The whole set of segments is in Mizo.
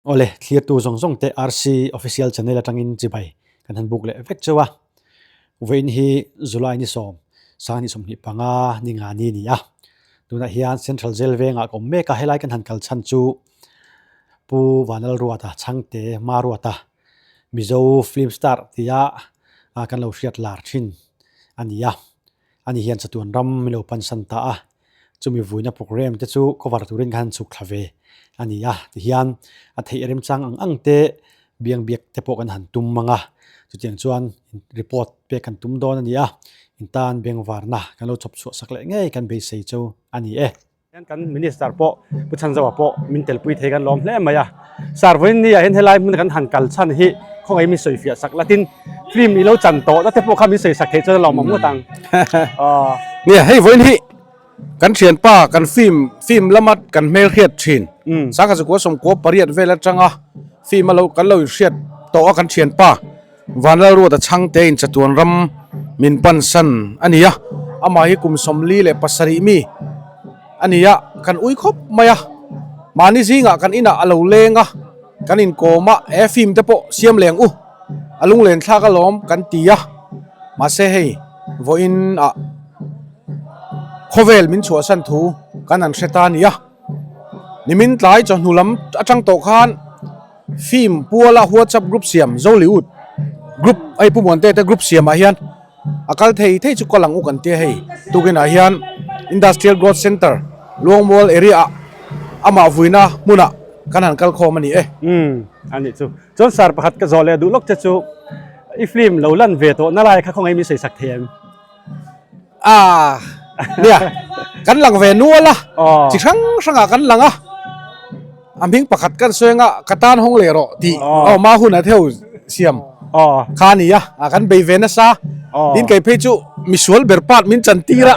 Awle, thlirtu zawng zawng te RC Official Channel atangin chibai kan han buk leh vek cheu a. Vawiin hi July ni sawm, Sanghnih 25 ni nga ni a ni a. Tunah hian Central Jail vengah ka awm mek a, helai kan han kal chhan chu Pu Vanlalruata Chhangte Maruata Mizo Film Star tia kan lo hriat lar thin a ni a. Ani hian chatuan ram min lo pansan ta a, chumi vuina programme te chu cover turin khan chhuk thla ve a ni a, tihian a theih remchang ang ang te biang biak te pawh kan han tum mang a, chutiang chuan report pek kan tum dawn a ni a, intan bengvarna kan lo chhawp chhuah sak leh ngei kan beisei chu a ni e. Hian kan minister pawh Pu Chhanzoa pawh min telpui thei kan lawm hle mai a. Sir vawiin ni ah hian helai hmun kan han kal chhan hi khawngaih min sawi fiah sak la tin film i lo chan tawh na te pawh kha min sawi sak theih chuan a lawmawm ngawt ang. Aw. Nia hei vawiin hi kan thianpa kan film film lama kan hmel hriat thin sangha zakua sawmkua pariat vel atanga film a lo kan lo inhriat tawh a kan thianpa Vanlalruata chhangte in chatuan ram min pansan a ni a, amah hi kum 47 mi a ni a, kan ui khawp mai a, mahni zingah kan inah a lo leng a, kan inkawm a, he film te pawh siam leng u, a lunglen thlak alawm kan ti a, mahse hei vawiin ah khawvel min chhuahsan thu kan han hre ta a ni a, nimin tlai chawhnu lam atang tawh khan. Film puala WhatsApp group siam Zoliwood group hei Pu Muante te group siamah hian a kal thei thei chu kal ang u kan tia hei tukinah hian Industrial Growth Centre Luangmual area ah amah vuina hmunah kan han kal khawm a ni e. Umm a nih chu. Chuan sir pakhat ka zawh leh duh lawk che chu i film lo lan ve tawh na lai kha khawngaih min sawi sak thei em? Ah nia kan lang ve nual a chi hrang hrangah kan lang a a hming pakhat kan sawi anga ka tan hawng leh rawh tih aw ma hun a theu siam kha a ni a kan bei ve nasa tin kei phei chu misual ber part min chan tir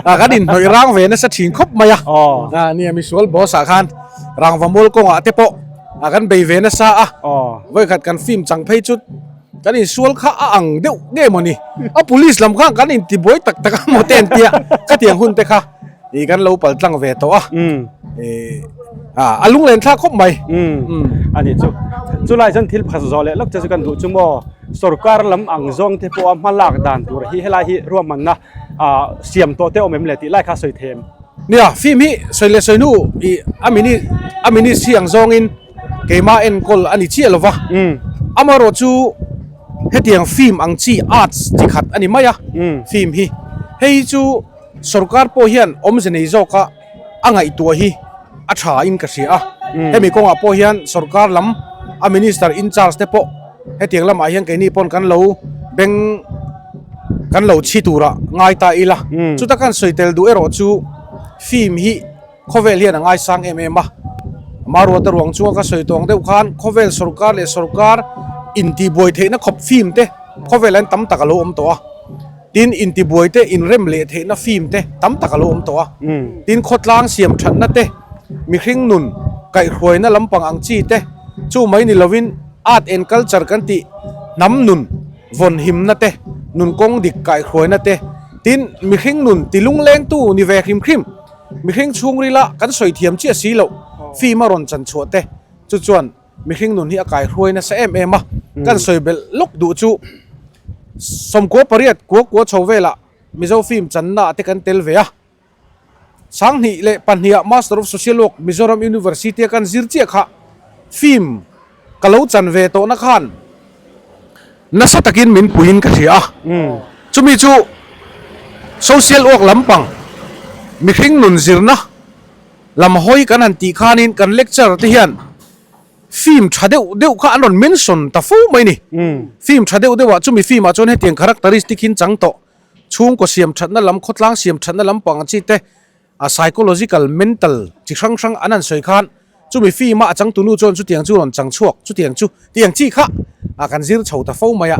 a kan inhnawih rang ve nasa thin khawp mai a nia misual boss ah khan rangva mual kawngah te pawh kan bei ve nasa a vawikhat kan film chang phei chu Kan insual kha a ang deuh nge maw ni? A police lam khan kan intibuai tak tak a maw te an tia, khatiang hun te kha ih kan lo pal tlang ve tawh a, ih a lunglen thlak khawp mai. A nih chu. Chulai chuan thil pakhat zawh leh lawk che chu kan duh chu maw, sorkar lam ang zawng te pawha hma lak dan tur hi helai hi ruahmanna siam tawh te awm em le tih lai kha sawi thei em? Nia, film hi sawi leh sawi hnu ih a mini a minis hi ang zawngin Keimah enkawl a ni chiah lo va, amaherawh chu hetiang film ang chi arts chi khat a ni mai a, film hi. Hei hi chu sorkar pawh hian awmze nei zawka a ngaihtuah hi a tha in ka hria a, hemi kawngah pawh hian sorkar lam a minister in charge te pawh hetiang lamah hian keini pawn kan lo beng kan lo chhi turah ngai ta ila. Chuta kan sawi tel duh erawh chu film hi. Khawvel hian a ngaisang em em a, Maruata ruang chunga ka sawi tawng deuh khan khawvel sorkar leh sorkar intibuai theihna khawp film te khawvel an tam tak a lo awm tawh a, tin intibuai te inrem leh theihna film te tam tak a lo awm tawh a, tin khawtlang siam thatna te mihring nun kaihhruaina lampang ang chi te chu mai ni lovin art and culture kan tih hnam nun vawn himna te nun kawng dik kaihhruaina te tin mihring nun tilunglengtu ni ve hrim hrim. Mihring chhungrila kan sawi thiam chiah si loh film a rawn chan chhuah te chu chuan mihring nun hi a kai hruai nasa em em a, kan sawi belh lawk duh chu 98 kua kua chho velah Mizo film channa ah te kan tel ve a, 2002 ah Master of Social Work Mizoram University a kan zir chiah kha film ka lo chan ve tawhna khan nasa takin min puiin ka hria a, chumi chu social work lampang mihring nun zirna lam hawi kan han tih khanin kan lecture te hian film tha deuh deuh kha an rawn mention ta fo mai ni, film tha deuh deuh ah chumi film ah chuan hetiang characteristic hin chang tawh chhungkaw siam thatna lam khawtlang siam thatna lampang ang chi te A psychological, mental, chi hrang hrang an han sawi khan chumi film a a changtunu chuan chutiang chu rawn chang chhuak, chutiang chu tiang chi kha a kan zir chho ta fo mai a.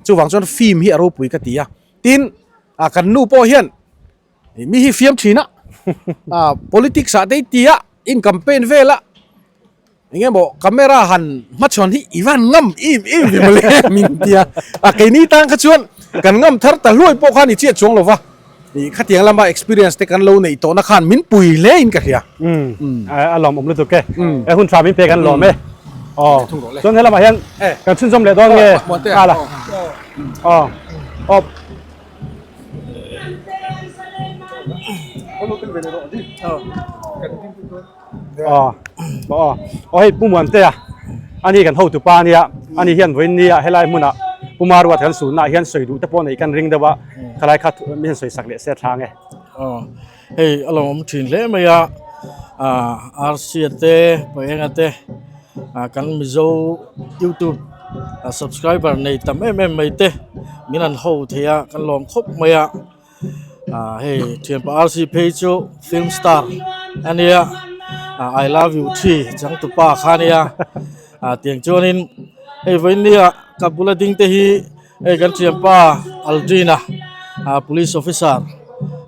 Chuvang chuan film hi a ropui ka ti a. Tin, a kan nu pawh hian mi hi fiam thin a, a politics ah te i ti a, in campaign vel a, eng emaw camera han hmachhawn hi i van ngam im im ve mawle min ti a, a keini tan kha chuan kan ngam thar ta hluai pawh khan i chiah chuang lo va. Ih khatiang lama experience te kan lo neih tawhna khan min pui hle in ka hria. Umm a lawm awm lutuk e. E hun tha min pek an lawm e. Aw chuan he lamah hian kan chhunzawm leh dawn nge nghal a. Aw aw. Aw aw aw hei Pu Muantea ani kan hotu pa ania ani hian vawiin nia helai hmunah Pu Maruat kan sunna ah hian sawi duh te pawh neih kan ring deuh a khalai kha mi hian sawi sak leh se a thlang e. Aw hei a lawmawm thin hle mai a Arsia te Paenga te kan Mizo youtube subscriber nei tam em em mai te min han ho thei a kan lawm khawp mai a. Ah hei thianpa RC phei chu film star a nia ah I love you thi changtupa kha a nia ah tiang chuanin hei vawiin nia ka bula ding te hi hei kan thianpa Aldrin a ah police officer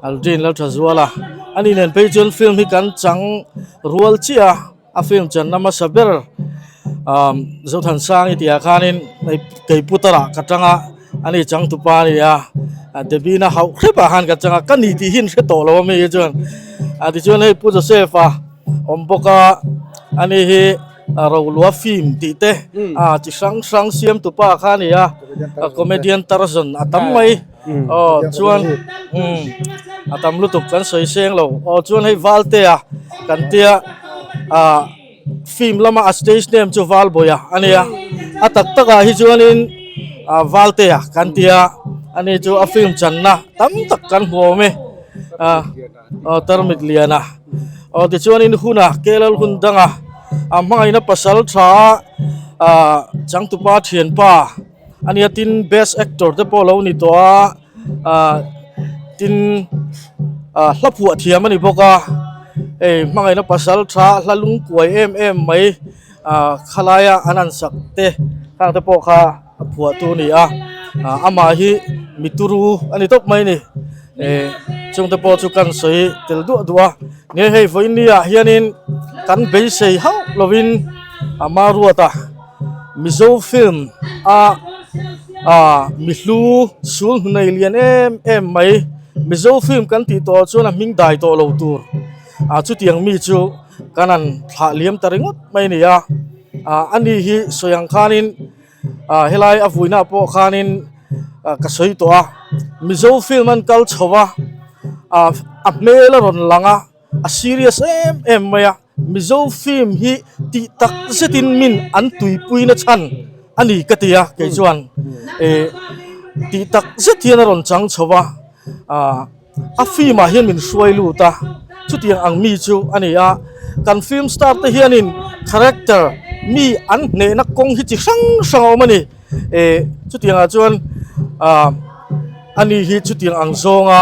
Aldrin Lalthazuala ani nen phei chuan film hi kan chang rual chiah a. A film channa hmasa ber umm Zothansang i tihah khanin hei Keiputarah ka tang a, ani changtupa a ni a, Debina hauh hrepah khan ka chang a, ka ni tih hi an hre tawh lo a mi hi chuan a tichuan hei Pu Joseph a awm bawk a, ani hi Rolua film tih te a chi hrang hrang siamtupa kha a ni a, comedian Tarzan a tam mai aw chuan umm a tam lutuk kan sawi seng lo aw chuan hei Valtea kan tia ah film lama a stage name chu Valbawia a nia a tak takah hi chuanin ah Valtea kan tia ani chu a film channa tam tak kan hmu awm e ah aw tarmit liana aw tichuanin huna Kerala hun danga a hmangaihna pasal tha ah changtupa thianpa. Ania tin best actor te pawh lo ni tawh a ah tin ah hla phuah thiam a ni bawk a hei hmangaihna pasal tha hla lungkuai em em mai ah khalaia an han sak te khang te pawh kha a phuah tu a ni a ah amah hi mi turu a ni tawp mai a ni eh chung te pawh chu kan sawi tel duah duah a nge hei vawiin ni ah hianin kan beisei hauh lovin a Maruata. Mizo film a ah mi hlu sul hnu nei lian em em mai Mizo film kan tih tawh ah chuan a hming dai tawh lo tur ah chutiang mi chu kan han thlah liam ta ringawt mai a ni a ah ani hi sawi ang khanin ah helai a vuina pawh khanin ah ka sawi tawh a Mizo film an kal chho a ah a hmel a rawn lang a a serious em em mai a. Mizo film hi tih tak zetin min an tuipuina chhan a ni ka ti a, kei chuan eh tih tak zet hian a rawn chang chho a, ah a film ah hian min hruai lut a, chutiang ang mi chu a ni a, kan film star te hianin character mi an hnehna kawng hi chi hrang hrang a awm a ni, eh chutiang ah chuan ah a ni hi chutiang ang zawnga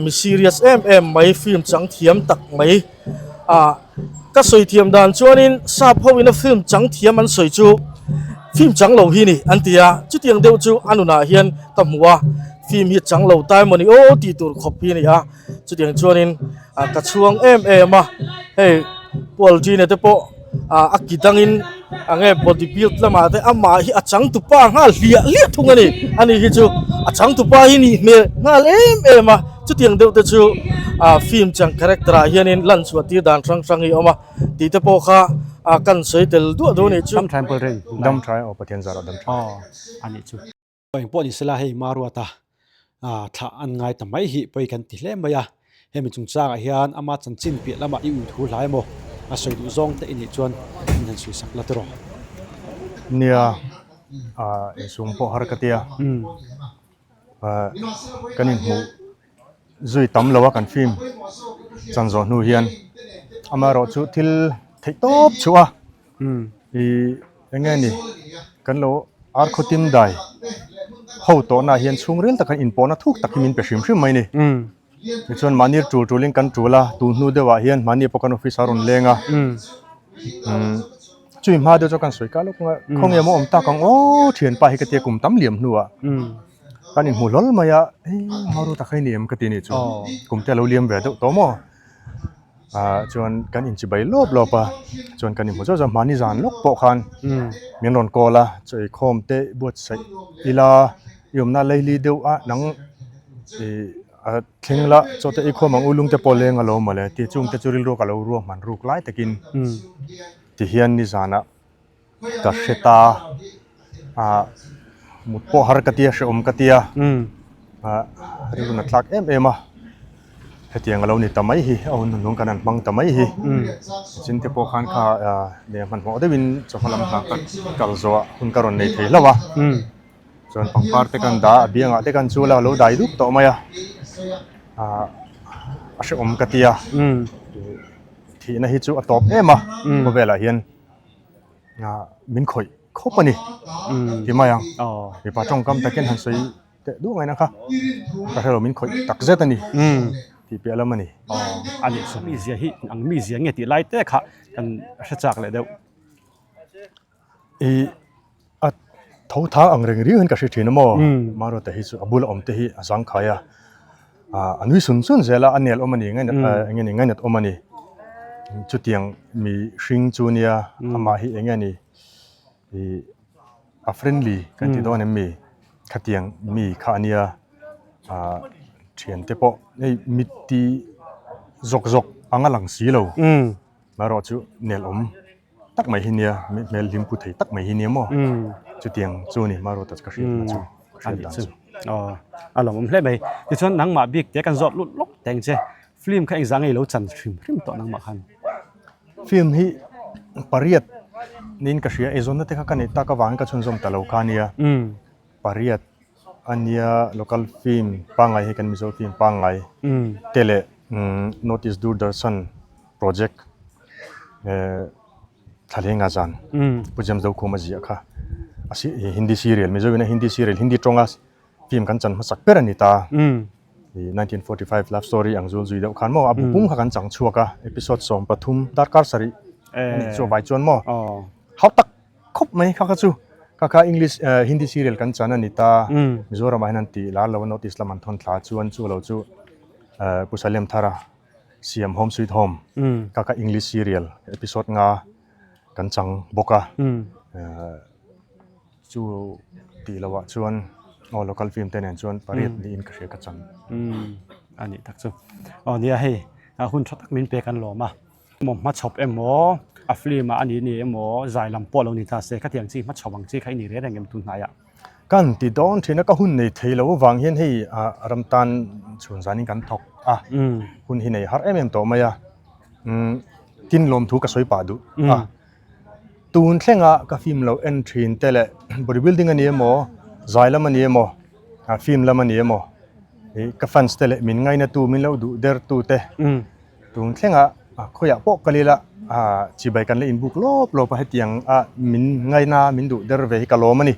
mi serious em em mai film chang thiam tak mai. Ah ka sawi thiam dan chuanin sap ho ina film chang thiam an sawi chu film chang lo hi ni an ti a chutiang deuh chu a nunah hian ka hmu a film hi chang lo tai maw ni aw tih tur khawp hi a ni a chutiang chuanin ah ka chhuang em em a hei Pu Aldrina te pawh ah a ki dangin eng nge body build lamah te amah hi a changtupa nghal hliah hliah thung a ni ani hi chu a changtupa hi nih hmel nghal em em a chutiang deuh te chu ah film chang character ah hianin lan chhuah tir dan hrang hrang hi a awm a tih te pawh kha ah kan sawi tel duah duah a nih chu. Dam tha in Paul Dam tha aw Pathian zar ah dam tha. Aw a nih chu. Eng pawh ni sela hei Maruata thlah an ngai ta mai hi pawi kan ti hle mai a, hemi chungchangah hian ama chanchin piah lamah i ui thu hlai emaw a sawi duh zawng te i nih chuan min han sawi sak la tiraw. Nia, insum pawh har ka tia, kan inhmuh zui tam lo a kan film chan zawh hnu hian amaherawhchu thil theih tawp chhuah a. Ih eng nge ni kan lo ar khaw tim dai ho tawhna ah hian chhungril tak hian inpawhna thuk tak hi min pe hrim hrim mai a ni. Tichuan mahni tul tulin kan tul a, tun hnu deuhah hian mahni pawh kan office a rawn leng a. Chumi hma deuh chu kan sawi kal lawk ang a, khawnge maw awm tak ang aw thianpa hi ka tia kum tam liam hnuah kan inhmu hlawl mai a, hei Maru tak hi ni em ka ti nih chu kum te a lo liam ve deuh tawh maw. Ah chuan kan inchibai lawp lawp a chuan kan inhmu zauh zauh mahni zan lawk pawh khan min rawn call a chaw eikhawm te buatsaih ila i awmna laili deuh a nang ih. a thleng la chaw te ei khawm ang u lung te pawh leng a lo mawle tih chung te chu rilru ka lo ruahman ruk lai takin tihian nizanah ka hre ta ah mut pawh har ka tia hrehawm ka tia ah rilru na tlak em em a hetiang a lo ni ta mai hi a hun hnung kan han hmang ta mai hi chin te pawh khan kha ah leh hmanhmawh deuhin chawhma lam hna ka kal zawh ah hun ka rawn nei thei hlauh a chuan pangpar te kan dah a biangah te kan chul a a lo dai dup tawh mai a ah a hrehawm ka tia thihna hi chu a tawp em a khawvelah hian. Min khawih khawp a ni ti mai ang. Mipa tawngkam takin han sawi teh duh ngaihna kha ka hre lo min khawih tak zet a ni tih piah lam a ni. A nih chu mizia hi ang mizia nge tih lai te kha kan hre chak leh deuh. I a tho thang ang reng riau hian ka hre thin a maw Maruata hi chu a bula awm te hi a zangkhai a. A nui sun sun zel a, a nel awm a ni, eng nge ni ngainat awm a ni. Chutiang mihring chu nia amah hi eng nge ni ih a friendly kan ti dawn em mi khatiang mi kha a nia ah thiante pawh hei mitti zawk zawk ang a lang si lo marawh chu nel awm. Tak mai hi nia, hmel hlim pu thei tak mai hi nia maw? Chutiang chu ni Maruata chu ka hriat na chu, ka hriat dan chu. Aw, a lawmawm hle mai. Tichuan nangmah bik te kan zawt lut lawk teng che, film kha engzah ngei lo chan hrim hrim tawh nangmah khan? Film hi pariat niin ka hria, eizawnna te kha ka neih tak avangin ka chhunzawm ta lo kha nia. Pariat a nia local film pangngai hi kan Mizo film pangngai te leh North East Doordarshan project Thlaleng a zan Pu James Dokhuma ziah kha a Hindi serial Mizo in a Hindi serial Hindi tawnga film kan chan hmasak ber a ni ta 1945 love story ang zul zui deuh khan maw a bu pum kha kan chang chhuak a episode 13 darkar sarih a nih chu vai chuan maw hau tak Khawp mai kha kha chu kha kha English Hindi serial kan chan a ni ta Mizoram ah hian an tih lar lo a North East lam an thawn thla chuan chu lo chu Pu Salem Thara siam Home Sweet Home kha kha English serial episode nga kan chang bawk a chu tih loh ah chuan aw local film te nen chuan pariat niin ka hria ka chang. A nih tak chu aw nia hei hun tha tak min pek an lawm a. Emaw hmachhawp emaw a film ah a ni ni emaw zai lam pawh lo ni ta se khatiang chi hmachhawp ang chi kha i ni reng reng em tunhnaiah. Kan ti dawn thin a ka hun nei thei lo avang hian hei ram tan chhun zanin kan thawk a hun hi nei har em em tawh mai a tin lawmthu ka sawi pah duh a tun thlenga ka film lo en thin te leh body building a ni emaw zai lam a ni emaw film lam a ni emaw ka fans te leh min ngainatu min lo duh der tu te. Tun thlengah khawiah pawh kal ila chibai kan la inbuk lawp lawp a hetiang a min ngaina min duh der ve hi ka lawm a ni.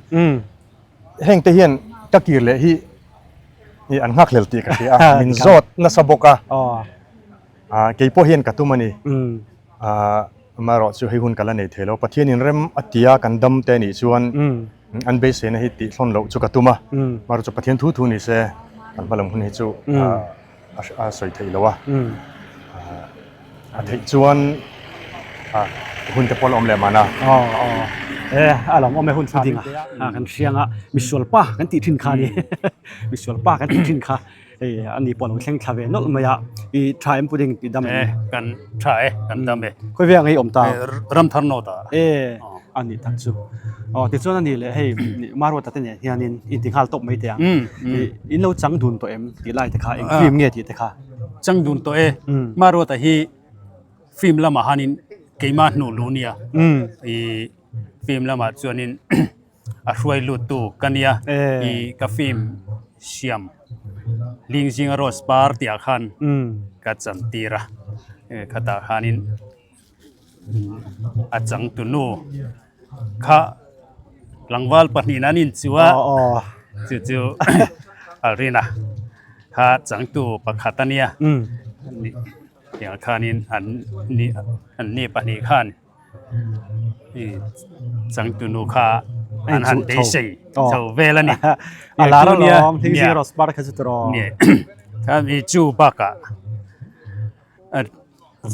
Heng te hian ka kir leh hi an nghakhlel tih ka hria a, min zawt nasa bawk a, kei pawh hian ka tum a ni. Amaherawh chu hei hun ka la nei thei lo, Pathianin rem a tia kan dam te anih chuan an beiseina hi tih hlawn loh chu ka tum a, amaherawh chu Pathian thu thu ni se kan hmalam hun hi chu a sawi theih lo a, a theih chuan hun te pawh la awm leh mahna. Aw aw e a lo awm e hun tha ding a kan hriang a misual pa kan tih thin kha ni misual pa kan tih thin kha hei ani pawh a lo thleng thla ve nawlh mai a i tha em pudding tih dam em kan tha e kan dam e khawi veng ei awm ta ram thar nawt a e a nih tak chu aw tichuan a nih leh hei Maruata te nen hianin inti nghal tawp mai teh ang in lo chang dun tawh em tih lai te kha eng film nge tih te kha chang dun tawh e Maruata hi film lamah hanin keimah hnuh luh nia i film lamah chuanin a hruai lut tu ka nia i ka film siam ling zinga rose par tih ah khan ka chan tir a khatah khanin a changtu nu kha tlangval pahnih an inchu a chu chu Alrina kha changtu pakhat a nia tiang khanin an ni an ni pahnih khan changtu nu kha an han beisei chho vel a ni a lar alawm hling zing rose par kha chu tiraw kha chu bakah.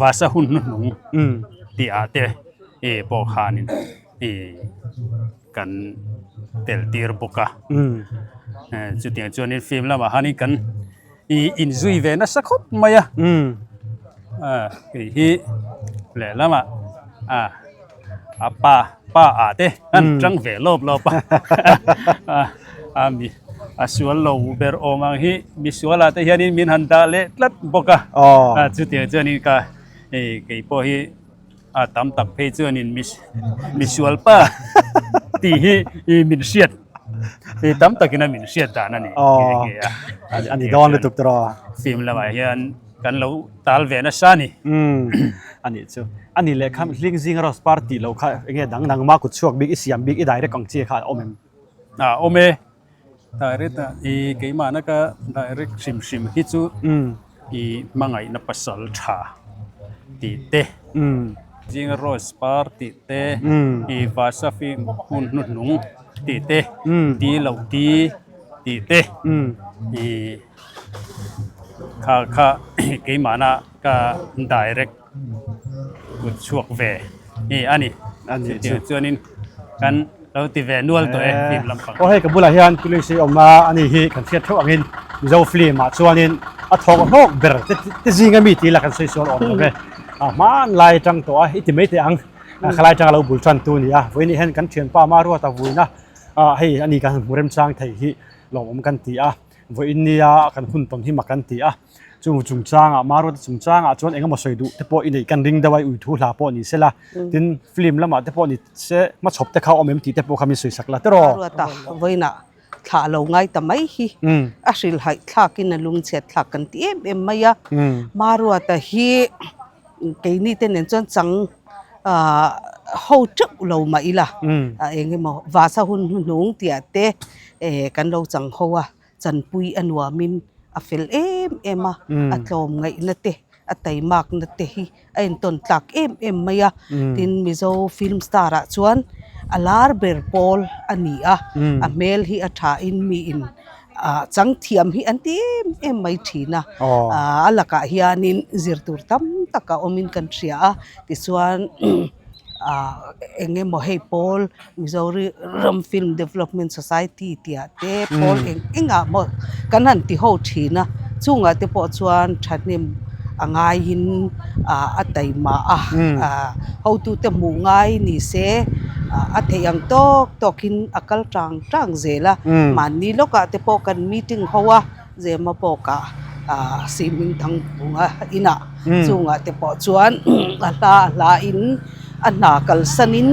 Vasa hun hnuhnung tih ah te pawh khanin kan tel tir bawk a chutiang chuanin film lamah hianin kan. I inzui ve nasa khawp mai a. Kei hi lehlamah a pa pa ah te an tang ve lawp lawp a. A mi a sual lo ber awm ang hi misual ah te hianin min han dah leh tlat bawk a. Chutiang chuanin ka kei pawh hi a tam tak phei chuanin misual pa tih hi min hriat i tam takin a min hriat dan a ni nghe nghe a. A ni dawn lutuk tawh. Film lamah hian kan lo tal ve nasa a ni. A nih chu. A nih leh kha hling zinga rose par tih loh kha enge dang nangma kut chhuak bik i siam bik i direct ang chi kha a awm em? A awm e. Direct a i keimahna ka direct hrim hrim hi chu i hmangaihna pasal tha tih te zinga rose par tih te i vasa film hun hnuhnung tih te ti loh ti tih te i kha kha keimahna ka direct kut chhuak ve hi a ni chutiang chuanin kan lo ti ve nual tawh e film lampang. Aw hei ka bulah hian police hi awm a ani hi kan hriat theuh angin Mizo film ah chuanin a thawk hlawk ber te te zinga mi tih lah kan sawi sual awm lo ve a hmanlai atang tawh a i ti mai teh ang khalai atanga lo bul tan tu a ni a vawiin hian kan thianpa Maruata vuina ah hei ani kan han hmu remchang thei hi lawmawm kan ti a vawiin nia kan hun tawn hi mak kan ti a. Chung chungchangah Maruata chungchangah chuan engemaw sawi duh te pawh i neih kan ring deuh a, i ui thu hla pawh ni sela, tin film lamah te pawh ni se hmachhawp te kha a awm em tih te pawh kha min sawi sak la tiraw. Maruata vawiinah thlah lo ngai ta mai hi a hrilhhaih thlakin a lungchhiat thlak kan ti em em mai a. Maruata hi keini te nen chuan chang ho teuh lo mah ila engemaw vasa hun hnuhnung tih ah te kan lo chang ho a. Chanpui a nuamin a fel em em a, a tlawmngaihna te, a taimakna te hi a entawn tlak em em mai a. Tin, Mizo film star ah chuan a lar ber pawl a ni a, a hmel hi a thain miin chang thiam hi an ti em em mai thin a. A lakah hianin zir tur tam tak a awmin kan hria a, tichuan ah eng emaw hei pawl Mizoram Film Development Society tih ah te pawl eng eng ah maw kan han ti ho thin a chungah te pawh chuan thahnem a ngaiin ah a taima a ah hotute hmuh ngai ni se ah a theih ang tawk tawkin a kal tang tang zel a mahni lawkah te pawh kan meeting ho a. Zema pawkah ah Sihming Thangphunga inah chungah te pawh chuan a hla a hla in a hna kalsanin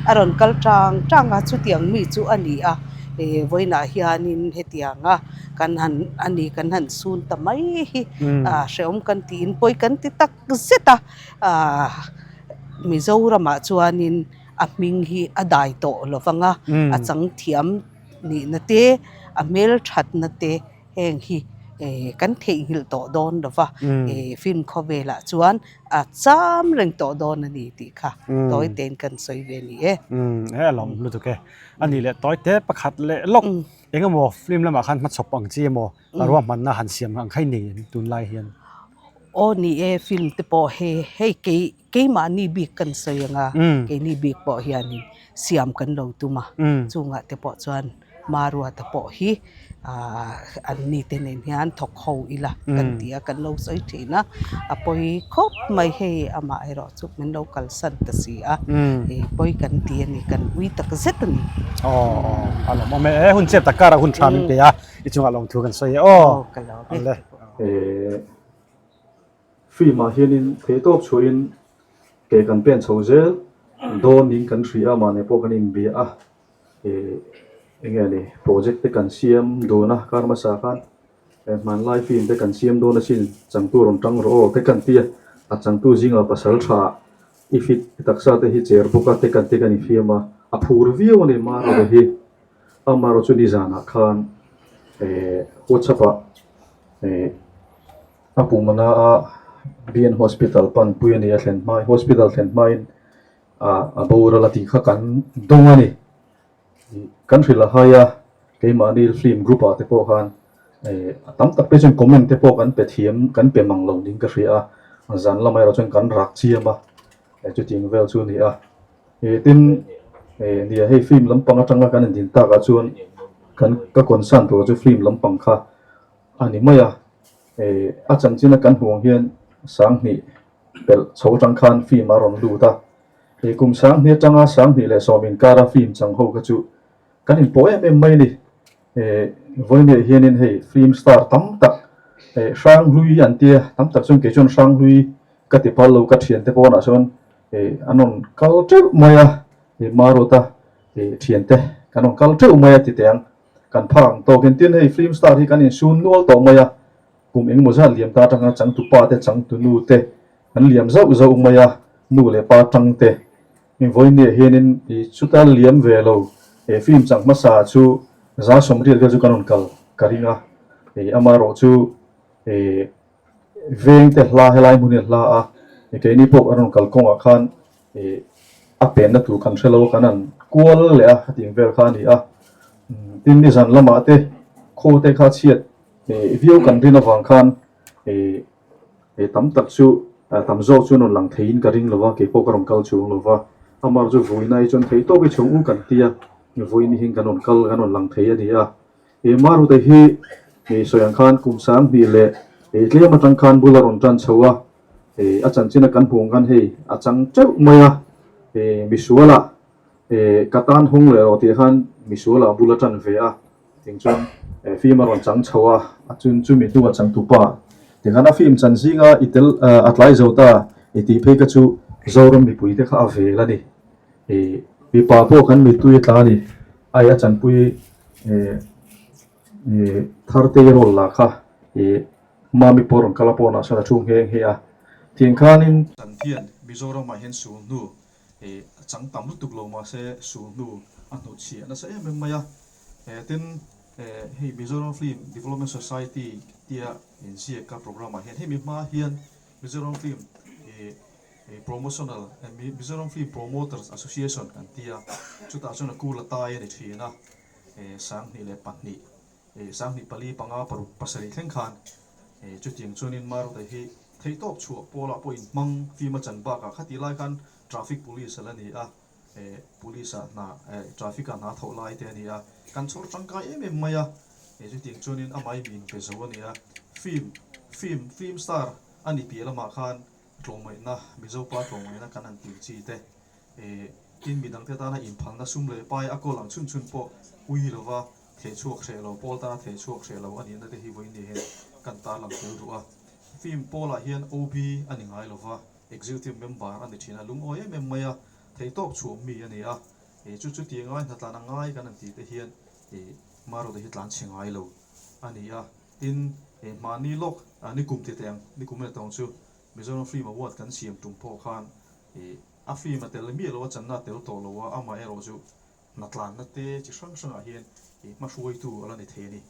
a rawn kal tang tang a chutiang mi chu a ni a eh vawiinah hianin hetianga kan han a ni kan han sun ta mai hi ah hrehawm kan tiin pawi kan ti tak zet a ah Mizoramah chuanin a hming hi a dai tawh lo vang a a chang thiam. Nihna te, a hmelthatna te heng hi kan theihnghilh tawh dawn lo va, film khawvelah chuan a cham reng tawh dawn a ni tih kha tawi tein kan sawi ve ni e. He a lawm lutuk e. A nih leh tawi te pakhat leh lawk eng emaw film lamah khan hmachhawp ang chi emaw ruahmanna han siam ang kha i nei em tunlai hian? Aw ni e, film te pawh he hei kei Keimahni bik kan sawi ang a, keini bik pawh hianin siam kan lo tum a, chungah te pawh chuan Maruata pawh hi an nite nen hian thawk ho ila kan ti a, kan lo sawi thin a, a pawi khawp mai hei amaherawh chu min lo kalsan ta si a, pawi kan ti a ni, kan ui tak zet a ni. Aw, a lawmawm e, hun chep tak karah hun tha min pe a, i chungah lawmthu kan sawi e aw. Aw, ka lawm e. Film ah hianin theihtawp chhuahin ke kan pen chho zel dawn niin kan hria a, mahni pawh kan inbia a, ih eng nge ni project te kan siam dawn a kar hmasa khan hmanlai film te kan siam dawn asin changtu rawn tang rawh aw te kan ti a, a changtu zingah pasal tha i fit taksa te hi cher bawk a te kan ti kan infiam a, a phur viau a ni Maruata hi, amaherawhchu chu nizanah khan eh whatsapp ah eh. A pumana a BN Hospital panpui a ni a thlen hma hospital thlen hmain a boral a tih kha kan dawng a ni. Kan hrilh a hai a, keimahni film group ah te pawh khan a tam tak te chuan comment te pawh kan pe thiam kan pe mang lo niin ka hria a, zan lamah erawh chuan kan rak chiam a, chutiang vel chu a ni a. Tin, nia hei film lampang atanga kan indin takah chuan kan ka concern tur chu film lampang kha a ni mai a. A chanchina kan hmuh ang hian sanghnih pelh chho atang khan film a rawn lut a. Kum sanghnih atanga 2010 inkara film chang ho kha chu kan inpawh em em mai a ni. Vawiinah hianin hei film star tam tak Hranghlui an tia tam tak chuan kei chuan Hranghlui ka ti phal lo ka thiante pawnah chuan an rawn kal teuh mai a, Maruata thiante kan rawn kal teuh mai a ti teh ang. Kan phak ang tawk in tin hei film star hi kan insun nual tawh mai a, kum engemaw zat liam ta atanga changtupa te changtunu te an liam zauh zauh mai a, nu leh pa tang te vawiin hianin chuta liam ve lo he film chang hmasa chu 180 vel chu kan rawn kal ka ring a, amaherawh chu veng te hla helai hmun hi a hla a, keini pawh an rawn kal kawngah khan a penna tur kan hre lo a kan han kual leh a hetiang vel kha a ni a, tin nizan lamah te khaw te kha chhiat viau kan rin avang khan tam tak chu tam zawk chu an rawn lang theiin ka ring lo va, keipawh ka rawn kal chhung lo va, amah chu vawiin ai chuan thei tawk i chhung u kan tia vawiin hi kan rawn kal kan rawn lang thei a ni a. He Marute hi sawi ang khan kum 2000 leh tlem atang khan bul a rawn tan chho a, a chanchin a kan hmuh ang khan hei a chang teuh mai a, misualah ka tan hawng leh rawh tih khan misualah bul a tan ve a, ting chuan film a rawn chang chho a, a chun chumi hnua changtupa ti khan a film chan zinga i tel a tlai zo ta i tih phei kha chu Zoram mipui te kha a vel a ni. Mipa pawh kan mittui a tla a ni, ai a chanpui Tharte rawl lah kha Mami pawh rawn kal a pawnah sawn a thu nghe nghe a, tiang khanin. Chan hian Mizoramah hian sul hnu a chang tam lutuk lo mahse sul hnu a hnutchhiah nasa em em mai a, tin hei Mizoram Film Development Society tia inziak a programme ah hian hemi hma hian Mizoram Film Promotional Mizoram Film Promoters Association kan ti a, chutah chuan a kul a tai a ni thin a, 2002, 2004, 5, 6, 7 thleng khan chutiang chuanin Maruti hi theihtawp chhuah pawlah pawh inhmang film a chan bakah khatih lai khan Traffic Police a la ni a, Police ah hna Traffic ah hna thawh lai te a ni a, kan chhawr tangkai em em mai a, chutiang chuanin amah hi mi inpe zo a ni a, film film film star a ni piah lamah khan Tlawmngaihna, Mizo pa tlawmngaihna kan han tih chi te, tin midangte tana inphalna sum leh pai a kawl ang chhun chhun pawh ui lova theh chhuak hreh lo, pawl tana theh chhuak hreh lo a nihna te hi vawiin ni hian kan tarlang tel duh a. Film pawlah hian OB a ni ngai lova, Executive Member a ni thin a, lungawi em em mai a, theihtawp chhuah mi a ni a, chu chu tih ngai hnatlan a ngai kan han tih te hian Maruta hi tlan chhe ngai lo a ni a. Tin, hmahni lawk, nikum ti teh ang, nikum ila tawng chu Mizoram Film Award kan siam tum pawh khan a film a tel miah lo a, channa a tel tawh lo a, amah erawh chu hnatlanna te chi hrang hrangah hian hmahruaitu a la ni thei a ni.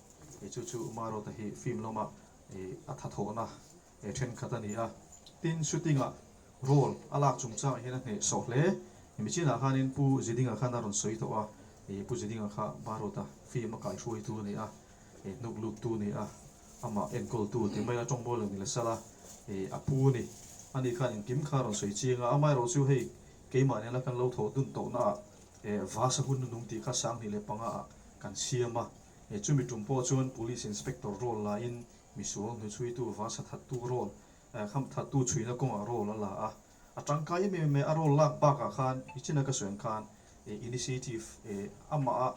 Chu chu Maruata hi film lama a thathawhna thenkhat a ni a. Tin, shooting-ah role a lak chungchangah hian a hnehsawh hle. Michinah khanin Pu Zidinga khan a rawn sawi tawh a, Pu Zidinga kha Maruata film a kaihruaitu a ni a. Hnuk luttu ni a, amah enkawltu ti mai a tawng mawi lo ni la sala, a pu ni. Ani khan engkim kha a rawn sawi chiang a, amaherawh chu hei keimah nena kan lo thawh dun tawhna ah Vasa hun nunung tih kha 2005 ah kan siam a, chumi tum pawh chuan Police Inspector role la in misual hnuchhuitu Vasa thattu role, kham thattu chhuina kawngah role a la a, a tangkai em em mai a role lak bakah khan Ichina ka sawi ang khan initiative amah a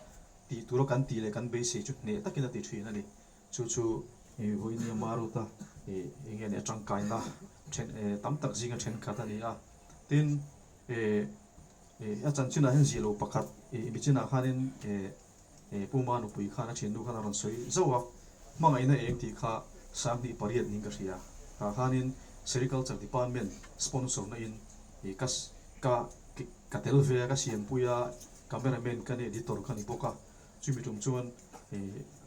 Tih tura kan tih leh kan beisei chu hneh takin a ti thin a ni. Chu chu vawinia Maruta eng nge ni a tangkaina then tam tak zinga thenkhat a ni a. Tin, a chanchinah hian zih lo pakhat mi chinah khanin Puma nupui khan a thiannu khan a rawn sawi zauh a, hmangaihna eng tih kha 2008 niin ka hria. Tah khanin Sericulture Department sponsor na in ka ka ka tel ve a, ka siampui a, Cameraman ka ni, editor ka ni bawk a, chumi tum chuan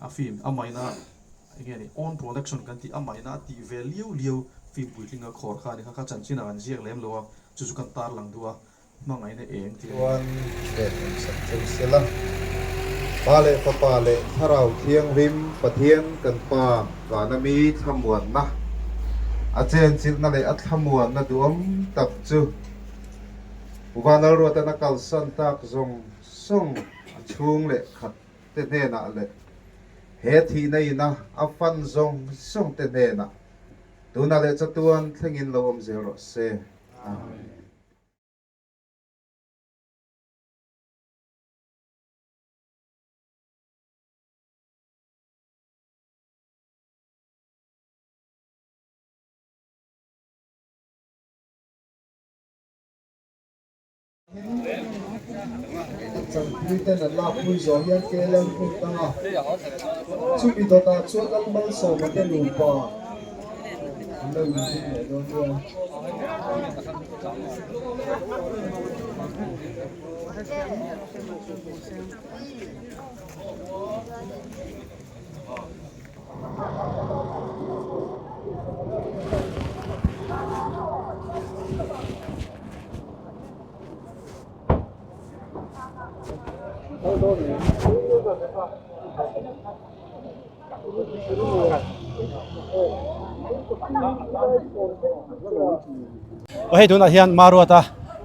a film a maina eng nge ni own production kan tih a maina a tih ve liau liau film puitling a khawr kha a ni kha, kha chanchin ah kan ziak lem lo a, chu chu kan tarlang duh a, hmangaihna eng tih a ni. Chuan ven sak cheu sela. Pa leh Fapa leh Thlarau Thianghlim Pathian kan Pa vana mi thlamuanna, a chenchilhna leh a thlamuanna duhawm tak chu Vanlalruatan a kalsan tak zawng zawng a chhung leh khat te hnenah leh he. He thihna ina a fan zawng zawng te hnenah tunah leh chatuan thlengin lo awm zel rawh se. Amen. Chanpui ten an lakpui zawh hian KLM hmun danga chumi dawtah chuan Lalmalsawma te nupa an lo inhlim leh dawn nia. Aw hei tunah hian Maruata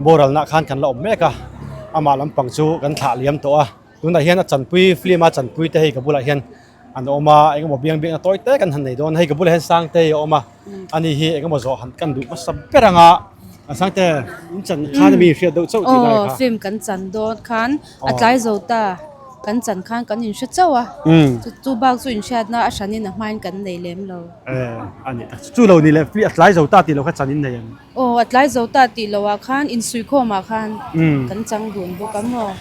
boralna khan kan la awm mek a amah lampang chu kan thlah liam tawh a tunah hian a chanpui film a chanpui te hei ka bulah hian an awm a engemaw biang biakna tawi te kan han nei dawn hei ka bulah hian Sangtei a awm a ani hi engemaw zawh han kan duh hmasa ber ang a Sangte in chan khan mi hriat deuh chauh tih lai Aw kha film kan chan dawn khan a tlai zo ta kan chan khan kan inhre chauh a chu chu bak chu inhriatna a hranin a hmain kan nei lem lo. Eh ani chu lo ni le a tlai zo ta tih lo kha chan in nei em? Aw a tlai zo ta tih loh ah khan insuikhawm ah khan kan chang dun bawk a maw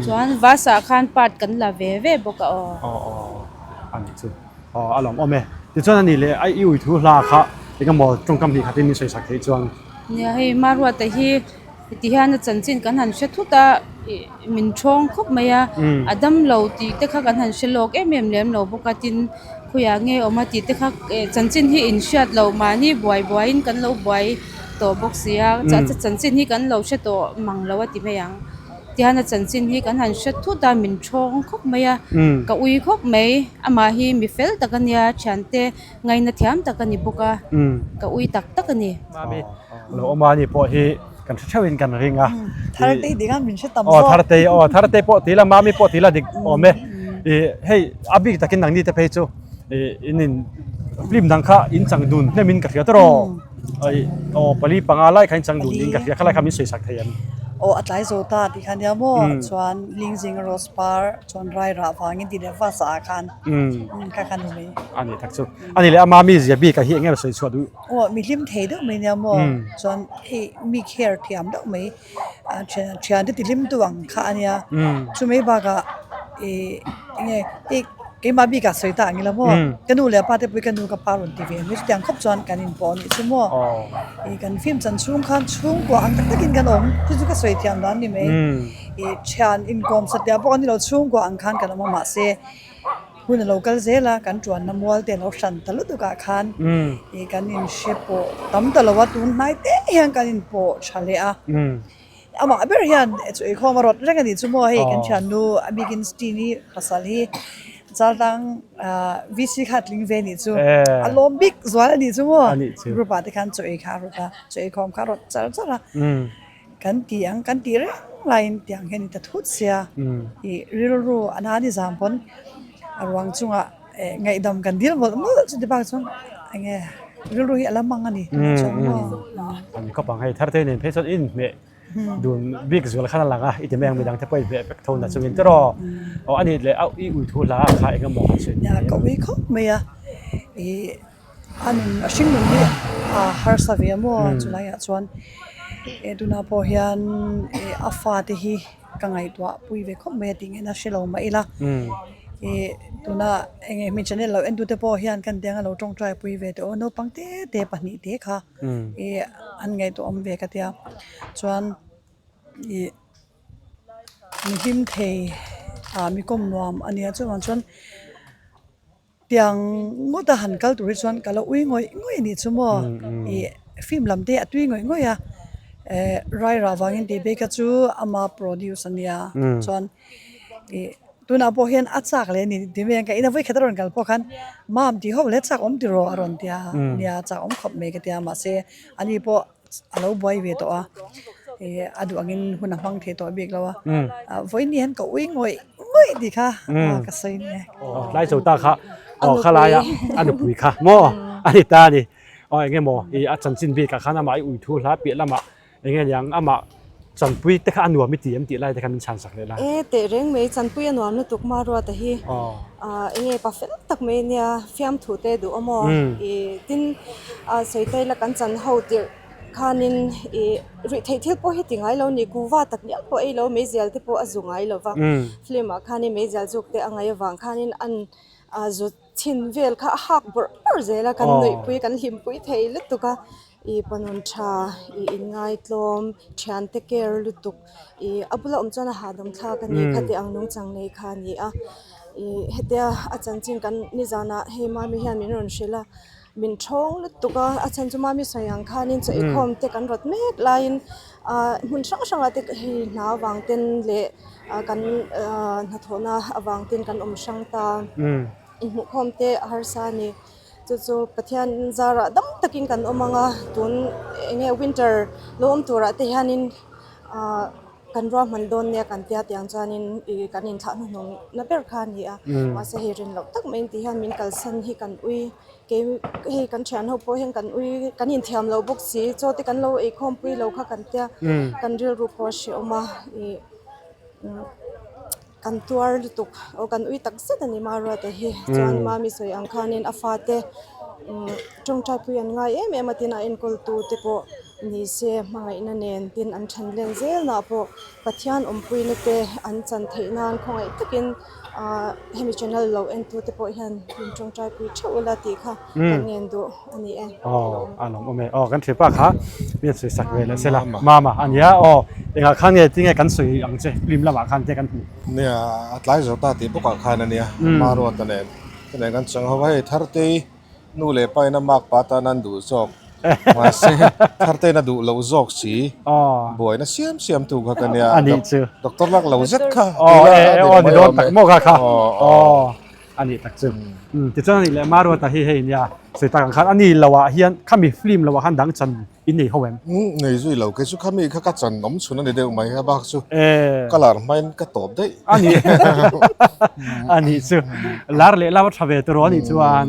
chuan bus ah khan part kan la ve ve bawk a aw. Aw aw a nih chu aw a lawm awm e tichuan a nih leh a i ui thu hla kha eng emaw tawngkam hnih khatin min sawi sak theih chuan. Nia hei Maruata hi ti hian a chanchin kan han hre thut a ih min thawng khawp mai a a dam lo tih te kha kan han hre lawk em em lem lo bawk a tin khawiah nge awm a tih te kha eh chanchin hi in hriat loh mahni buai buai in kan lo buai tawh bawk si a chanchin hi kan lo hre tawh mang lo a ti mai ang tihian a chanchin hi kan han hre thut a min thawng khawp mai a ka ui khawp mai amah hi mi fel tak a nia thiante Ngaina thiam tak a ni bawk a, ka ui tak tak a ni. Mami lo awm a ni pawh hi kan hre theuhin kan ring a. Thartei dik a min hre tam zawk. Aw Thartei aw Thartei pawh ti la Mami pawh ti la dik awm e. I hei a bik takin nangni te phei chu i in in film dang kha in chang dun hnem in ka hria tawh. Ai aw pali panga lai kha in chang dun in ka hria kha lai kha min sawi sak thei em. Aw a tlai zo ta tih kha nia maw chuan Lingzing Rose Par chuan Rairah vangin tih leh bus ah khan kha kha ni mai. A ni tak chu. A ni leh a mami zia bik ah hi eng nge sawi chhuah duh? Aw mi hlim thei deuh mai nia maw chuan hei mi care thiam deuh mai thian thian te ti hlim tu ang kha a nia chumai bakah ih eng nge hei keimah bikah sawi ta ang ila maw ka nu leh pa te pawh hi ka nu ka pa rawn ti ve mai chutiang khawp chuan kan inpawh a nih chu maw ih kan film chan chhung khan chhungkua ang tak takin kan awm chu chu ka sawi thiam dan a ni mai ih thian inkawm satliah pawh a ni lo chhungkua ang khan kan awm a mahse. Hun a lo kal zel a, kan tuanna mual te a lo hran ta lutuk ah khan ih kan inhre pawh tam ta lo a, tun hnai te hian kan inpawh tha leh a. Amah ber hian chu eikhawm a rawt reng a nih chu maw hei kan thiannu a bikin Stini pasal hi Chaltlang VC kha a tling ve a nih chu, a lawm bik zual a nih chu maw group ah te khan chaw ei kha a rawt a, chaw eikhawm kha a rawt char char a. Kan ti ang, kan tih reng laiin tiang hian i ta thut sia i rilru a nan i zam pawn a ruang chungah ngaihdam kan dil mawlh mawlh chuti bak chuan enge rilru hi a la mang a ni tunah chuan maw. An khawp ang hei Thartei nen phei chuan in hmeh dun bik zual khan a lang a i ti mai ang midang te pawh in hmeh vek tho na chungin tiraw aw a nih leh a i ui thu hla kha eng emaw han sawi Nia ka ui khawp mai a i A nun a hring nun hi a harsa ve a maw chulaiah chuan eh tunah pawh hian eh a fate hi ka ngaihtuah pui ve khawp mai a tih ngaihna hre lo mah ila ih tuna eng nge hmeichhe channel lo en tute pawh hian kan tiang a lo tawngtai pui ve teh aw naupang te te pahnih te kha ih an ngaihtuah awm ve ka tia chuan ih mi hlim thei ah mi kawm nuam a nia chuvang chuan. Tiang ngawt a han kal tur hi chuan ka lo ui ngawih ngawih a nih chu maw ih film lam te a tui ngawih ngawih a eh Rairah vangin tih phei kha chu ama produce a nia chuan ih tunah pawh hian a chak leh a ni ti mai ang ka ina vawikhat a rawn kal pawh khan mam tih ho leh chak awm ti rawh a rawn ti a nia chak awm khawp mai ka tia mahse ani pawh a lo buai ve tawh a ih a duh angin hun a hmang thei tawh bik lo a vawiin ni hian ka ui ngawih. ngawih tih kha ka sawi ni e. Aw tlai zo ta kha aw khalaia a nupui kha maw a ni ta a ni. Aw eng emaw i a chanchin bikah khan amah i ui thu hla piah lamah eng nge niang amah chanpui te kha a nuam i ti em tih lai te kha min chhan sak leh la. E teh reng mai chanpui a nuam lutuk Maruata hi eng nge pa fel tak mai nia fiamthu te duh awm aw i tin sawi ta ila kan chan ho tirh khanin i ruih theih thil pawh hi ti ngai lo ni kuva tak ngial pawh ei lo meizial te pawh a zu ngai lo va film ah khanin meizial zuk te a ngaih avang khanin an zu Chhin vel kha a hak bawrh bawrh zel a, kan nuihpui kan hlimpui thei lutuk a, ih panun tha ih inngaitlawm thiante care lutuk ih a bula awm chuan a hahdam thlak a ni khati ang nungchang nei kha a ni a, ih hetia a chanchin kan nizanah hei mami hian min rawn hrilh a, min thawng lutuk a, a chhan chu mami sawi ang khanin chaw eikhawm te kan rawt mek laiin ah hmun hrang hrangah te hei hna avang ten leh ah kan ah hnathawhna avang ten kan awm hrang ta inhmuhkhawm te a harsa a ni chu chu Pathian zarah dam takin kan awm ang a tun eng nge winter lo awm turah te hianin ah kan ruahman dawn nia kan tia tiang chuanin ih kan inthlah hnuhnung na ber kha a ni a mahse hei rin loh tak mai tih hian min kalsan hi kan ui. Kei hei kan thian ho pawh hian kan ui kan inthiam lo bawk si chaw te kan lo eikhawm pui lo kha kan tia kan rilru pawh a hrehawm a ih kan tuar lutuk aw kan ui tak zet a ni Maruata hi chuan mami sawi ang khanin a fate tawngtai pui an ngai em em a tin a enkawl tu te pawh ni se hmangaihna nen tin an then len zel nah pawh Pathian awmpuina te an chan theih nan khawngaih takin Ahh hemi channel lo en tu te pawh hian min tawngtai pui theuh ula tih kha kan ngen duh a ni e. Aw a lawm awm e aw kan thipa kha mi an sawi sak ve leh sela mama a nia aw engah khan nge tinge kan sawi ang che film lamah khan te kan hmuh. Nia a tlai zo ta tih bawkah khan a nia Maruata nen te nen kan chang ho a hei Thartei Nu leh pa in a mark pa tan an duh zawk. Mahse, Tharte in a duh loh zawk si. Buaina siam siam tu kha ka nia. A nih chu. Doctor lak lo zet kha. Aw, e, e, aw, ni dawn tak maw kha kha. Aw, a nih tak chu. Tichuan a nih leh Maruata hi hei nia, sawi tak ang khan a ni lo ah hian khami film lo ah khan dang chan I nei ho em? Nei zui lo, kei chu khami kha ka chan awm chhun a ni deuh mai a bak chu ka lar hmain ka tawp daih. A ni a nih chu lar leh lam a tha ve tur aw a nih chuan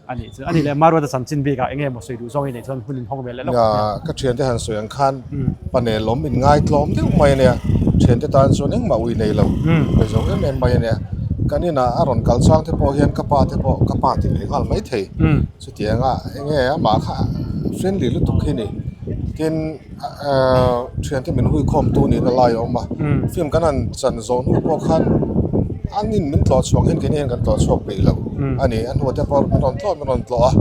a nih chu a nih leh Maruata chanchin bikah eng nge maw sawi duh zawng i neih chuan hun in hawng ve leh lawk nia. Ka thiante han sawi ang khan panel awm in ngaitlawm deuh mai a nia, thiante tan chuan engmah ui nei lo pe zo em em mai a nia. Kan inah a rawn kal chang te pawh hian ka pa te pawh ka pa ti ve nghal mai thei. Chutianga eng nge amah kha friendly lutuk hi ni. Tin ahh thiante min hui khawm tu nihna lai a awm a, film kan han chan zawh hnu pawh khan an in min tlawh chhuak hian keini hian kan tlawh chhuak peih lo a ni. A hnuah te pawh min rawn tlawh min rawn tlawh a,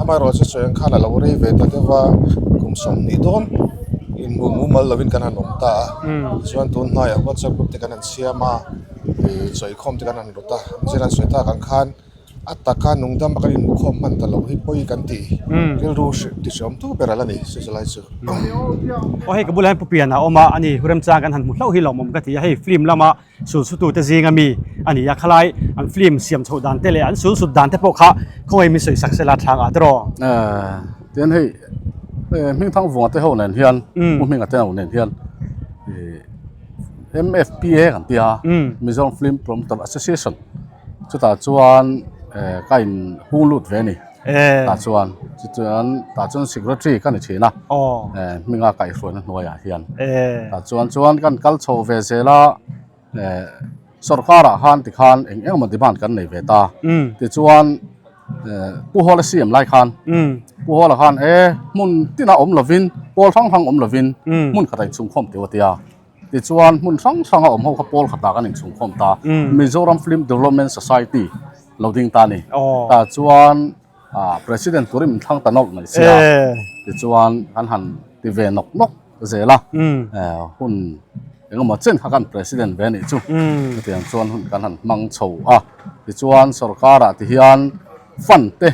amaherawhchu chu sawi ang khan a lo rei ve ta deuh a, kum 20 dawn inhmuh mumal lovin kan han awm ta a, tichuan tun hnaiah WhatsApp group te kan han siam a, ih sawikhawm te kan han rawt a, zir an sawi tak ang khan. A taka nungdam a kan inhmukhawm hman ta lo hi pawi kan tih rilru ti hreawm tu ber a la ni Switzerland chu. Aw hei ka bulah hian Pu Piana a awm a, ani Huremchang kan han hmu hlauh hi lawmawm ka ti a, hei film lama sul sutu te zinga mi a ni a, khalai an film siam chhoh dan te leh an sul sut dan te pawh kha khawngaih min sawi sak sela thlang ah tiraw. Tian hei Hmingthang Vunga te ho nen hian Pu Hminga te ho nen hian MFPA kan ti a, Mizoram Film Promoter Association. Chutah chuan eh ka in hung lut ve a ni. Tah chuan chuan tah chuan secretary ka ni thin a eh hminga kaihhruaina hnuaiah hian. Tah chuan chuan kan kal chho ve zel a eh sorkarah khan tikhan eng eng emaw demand kan nei ve ta. Tichuan eh Pu Hawla CM lai khan Pu Hawla khan eh hmun tinah awm lovin pawl hrang hrang awm lovin hmun khatah inchhungkhawm teuh a ti a. Tichuan hmun hrang hranga awm ho kha pawl khatah kan inchhungkhawm ta. Mizoram Film Development Society lo ding ta a ni. Tah chuan President turin min thlang ta nawlh mai sia. Tichuan kan han ti ve nawk nawk zel a. Hun engemaw chen kha kan President ve a nih chu. Chutiang chuan hun kan han hmang chho a. Tichuan sorkarah ti hian fund te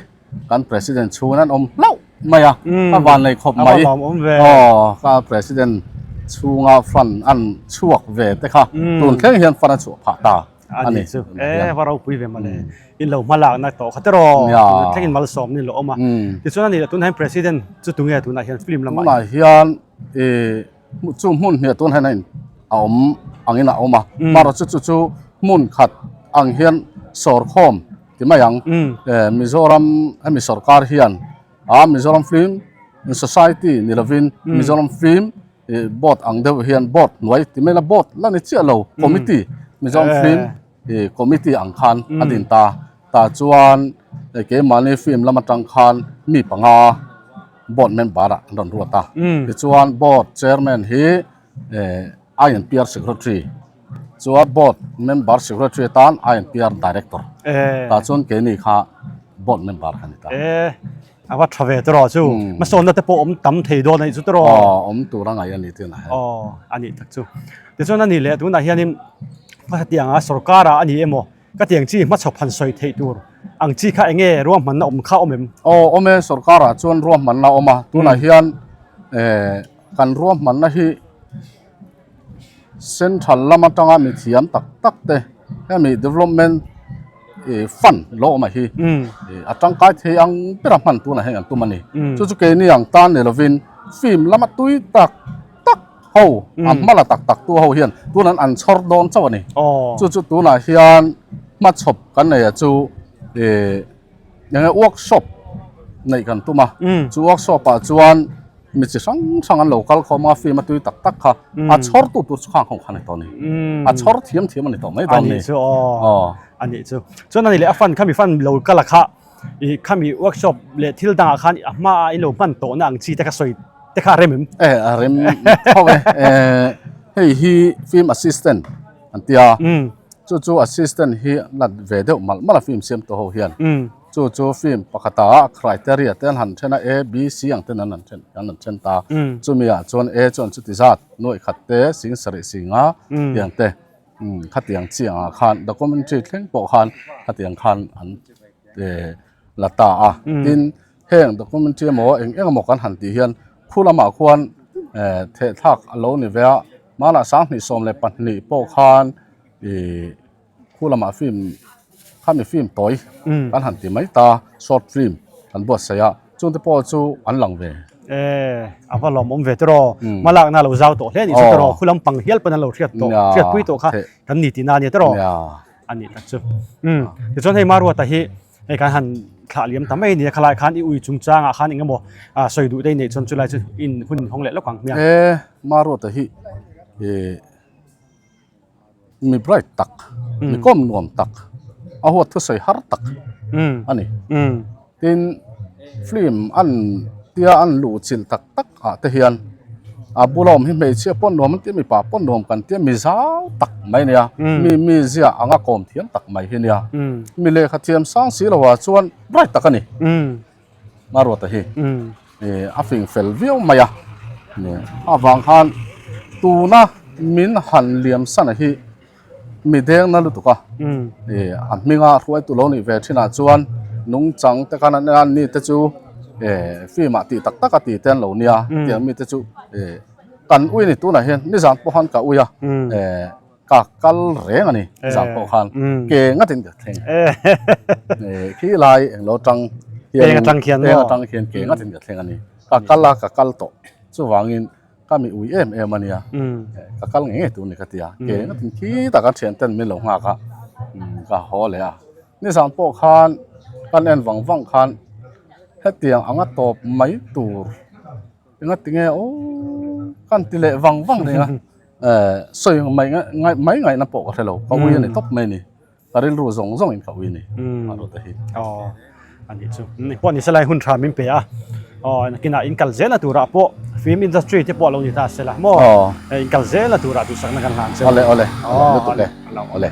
Kan president chhungin an awm hlauh mai a, ka van nei khawp mai. Aw, ka president chhunga fund an chhuak ve te kha tun thleng hian fund a chhuah phah ta a ni. E, va ropui ve mawle. In lo hma lakna tawh kha teraw. Tun thlengin malsawm ni lo awm a. Tichuan a ni tunah hian president chu tunge tunah hian film lamah hian. Tunah hian e chu hmun hniah tun hian a awm angin a awm a. Marawh chu chu chu. hmun khat ang hian sawrkhawm ti mai ang Mizoram hemi sorkar hian a Mizoram Film Society ni lovin Mizoram Film Board ang deuh hian board hnuai ti mai la board la ni chiah lo committee Mizoram Film Committee ang khan a din ta tah chuan keimahni film lam atang khan mi panga board member ah an rawn ruat a tichuan board chairman hi INPR secretary chuan board member secretary atan INPR director tah chuan keini kha board member ka ni ta. A va tha ve tawh chu. Hmasawnna te pawh awm tam thei dawn a nih chu tawh. Aw awm tur a ngaih a ni tih na he. Aw a nih tak chu. Tichuan a nih leh tunah hianin hmasa tianga sorkar ah a ni emaw ka tiang chi hmachhawp han sawi theih tur ang chi kha eng nge ruahmanna awm kha awm em? Aw awm e sorkar ah chuan ruahmanna a awm a tunah hian eh kan ruahmanna hi Central lam atanga mi thiam tak tak te hemi development ih fund lo awm a hi ih a tangkai thei ang bera hman tunah hian an tum a ni. Chu chu keini ang tan ni lovin film lama tui tak tak ho a hma la tak tak tu ho hian tunah an chhawr dawn chauh a ni. Chu chu tunah hian hmachhawp kan nei a chu ih eng nge workshop neih kan tum a chu workshop ah chuan Mi chi hrang hrang an lo kal khawm a, film a tui tak tak kha a chhawr tu tur chu khang ho kha a ni tawh a ni. A chhawr thiam thiam a ni tawh mai dawn a ni. A nih chu aw. A nih chu. Chuan a ni leh a fan khami fan lo kal a kha i khami workshop leh thil dangah khan a hma a in lo hman tawhna ang chi te kha sawi te kha a rem em? E a rem tho e. Hei hi film assistant an tia. Chu chu assistant hi la ve deuh malh malh a film siam tu ho hian. Chu chu film pakhata criteria te an han then a, A, B, C ang ten an han then an han then ta. Chumi ah chuan A chuan chuti zat nuaih khat te, sing sarih singa tiang te khatiang chi angah khan documentary thleng pawh khan khatiang khan an la ta a. Tin, heng documentary emaw eng eng emaw kan han tih hian khu lamah khuan thehthlak a lo ni ve a, hmanah 2012 pawh khan ih. Khu lamah film khami film tawi kan han ti mai ta short film kan buatsaih a chungte pawh chu an lang ve. E a va lawmawm ve tawh hmalakna lo zau tawh hle a nih chu tawh khu lampang hial pawn an lo hriat tawh hriatpui tawh kha kan ni tihna a nia tawh a nih tak chu tichuan hei Maruata hi hei kan han thlah liam ta mai a ni a khalai khan i ui chungchangah khan eng emaw sawi duh te i neih chuan chulai chu in hun hawng leh lawk ang hmiang. E Maruata hi e. Mi bright tak, mi kawm nuam tak, a huat thusawi har tak a ni. Tin, film an tia an luh chilh tak tak ah te hian a bula awm hi hmeichhia pawh nuam an tia, mipa pawh nuam kan tia, mi zau tak mai a nia, mi mizia anga kawm thiam tak mai hi a nia. Mi lehkha thiam sang si lo ah chuan bright tak a ni. Maruata hi a fing fel viau mai a, avang khan tuna min han liam sana hi mi deng na lutuk a, a hminga hruaitu lo nih ve thinah chuan nungchang te khan an en a, ni te chu film ah tih tak tak a ti te an lo nia, hetiang mi te chu kan ui a ni tunah hian nizan pawh khan ka ui a. Ka kal reng a ni zan pawh khan ke ngatin ka thleng khi lai englo tang hian peng atang khian peng atang khian ke ngatin ka thleng a ni ka kal a ka kal tawh chuvangin ka mi ui em em a nia ka kal ngei ngei tur ni ka tia ke ngatin khi taka thian ten min lo nghak a ka haw leh a nizan pawh khan kan en vang vang khan hetiang anga tawp mai tur Engati nge aw kan ti leh vang vang reng a, eh sawi mai mai ngaihna pawh ka hre lo, ka ui a ni tawp mai a ni, ka rilru zawng zawngin ka ui a ni a rawt a hi. Aw a nih chu, pawh ni sela hun tha min pe a, aw nakinah in kal zelna turah pawh film industry te pawh a lo ni ta sela maw, in kal zelna turah duhsakna kan hlan che. Awle awle, lutuk e, awle.